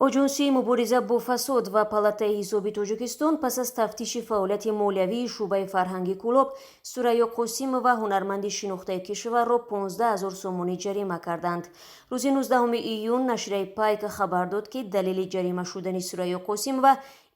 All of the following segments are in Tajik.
Оҷонсии мубориза бо фасод ва Палатаи ҳисоби Тоҷикистон пас аз тафтиши фаъолияти молиявии шӯъбаи фарҳанги Кӯлоб Сурайё Қосимова, ҳунарманди шинохтаи кишварро, 15 ҳазор сомонӣ ҷарима карданд. Рӯзи 19 июн нашрияи «Пайк» хабар дод, ки далели ҷарима шудани Сурайё Қосимова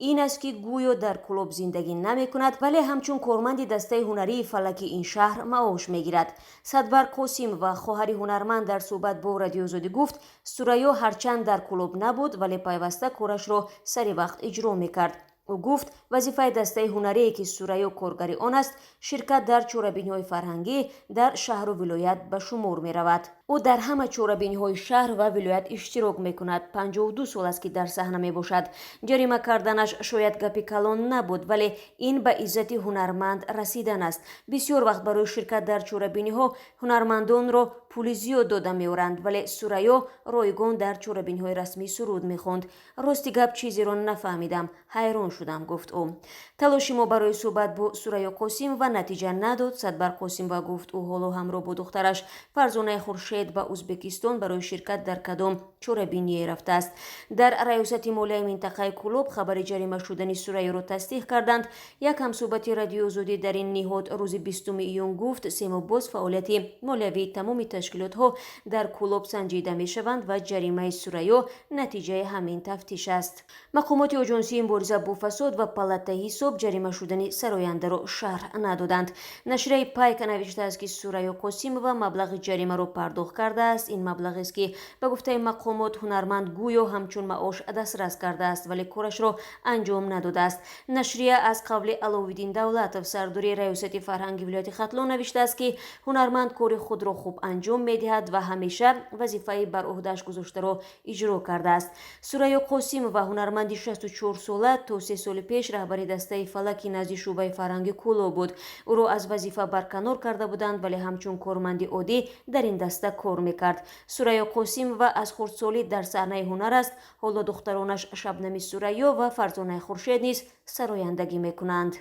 ин аст, ки гӯё дар Кӯлоб зиндагӣ намекунад, вале ҳамчун корманди дастаи ҳунарии фалаки ин шаҳр маош мегирад. Садбар Қосимова, хоҳари ҳунарманд, дар суҳбат бо Радиоозодӣ гуфт, Сурайё ҳарчанд дар Кӯлоб набуд, вале пайваста корашро сари вақт иҷро мекард. Ӯ гуфт, вазифаи дастаи ҳунарие, ки Сурайё коргари он аст, ширкат дар чорабиниҳои фарҳангӣ дар шаҳру вилоят ба шумор меравад. Ӯ дар ҳама чорабиниҳои шаҳр ва вилоят иштирок мекунад. 52 сол аст, ки дар саҳна мебошад. Ҷарима карданаш шояд гапи калон набуд, вале ин ба иззати ҳунарманд расидан аст. Бисёр вақт барои ширкат дар чорабиниҳо ҳунармандонро пули зиёд дода меоранд, вале Сурайё ройгон дар чорабиниҳои расмӣ суруд мехонд. Рости гап, чизеро нафаҳмидам, ҳайрон шудам, гуфт ӯ. Талоши мо барои суҳбат бо Сурайё Қосимова натиҷа надод. Садбар Қосимова гуфт, ӯ ҳоло ҳамроҳ бо духтараш Фарзонаи Хуршед ба Ӯзбекистон барои ширкат дар кадом чорабиние рафтааст. Дар Раёсати молияи минтақаи Кӯлоб хабари ҷарима шудани Сурайёро тасдиқ карданд. Як ҳамсӯҳбати Радиоозодӣ дар ин ниҳод рӯзи 20 июн гуфт, 3 моҳ боз фаъолияти молиявии тамоми ташкилотҳо дар Кӯлоб санҷида мешаванд ва ҷаримаи Сурайё натиҷаи ҳамин тафтиш аст. Мақомоти Оҷонсии мубориза бо фасод ва Палатаи ҳисоб ҷарима шудани сарояндаро шарҳ надоданд. Нашрияи «Пайк» навиштааст, ки Сурайё Қосимова маблағи ҷаримаро пардохт кардааст. Ин маблағест, ки ба гуфтаи мақомот, ҳунарманд гӯё ҳамчун маош дастрас кардааст, вале корашро анҷом надодааст. Нашрия аз қавли Аловиддин Давлатов, сардори Раёсати фарҳанги вилояти Хатлон, навиштааст, ки ҳунарманд кори худро хуб анҷом медиҳад ва ҳамеша вазифаи бар ӯҳдааш гузоштаро иҷро кардааст. Сурайё Қосимова, ҳунарманди 64сола, то 3 соли пеш раҳбари дастаи фалаки назди шӯъбаи фарҳанги Кӯлоб буд. Ӯро аз вазифа барканор карда буданд, вале ҳамчун корманди оддӣ дар ин даста кор мекард. Сурайё Қосимова аз хурдсолӣ дар саҳнаи ҳунар аст. Ҳоло духтаронаш Шабнами Сурайё ва Фарзонаи Хуршед низ сарояндагӣ мекунанд.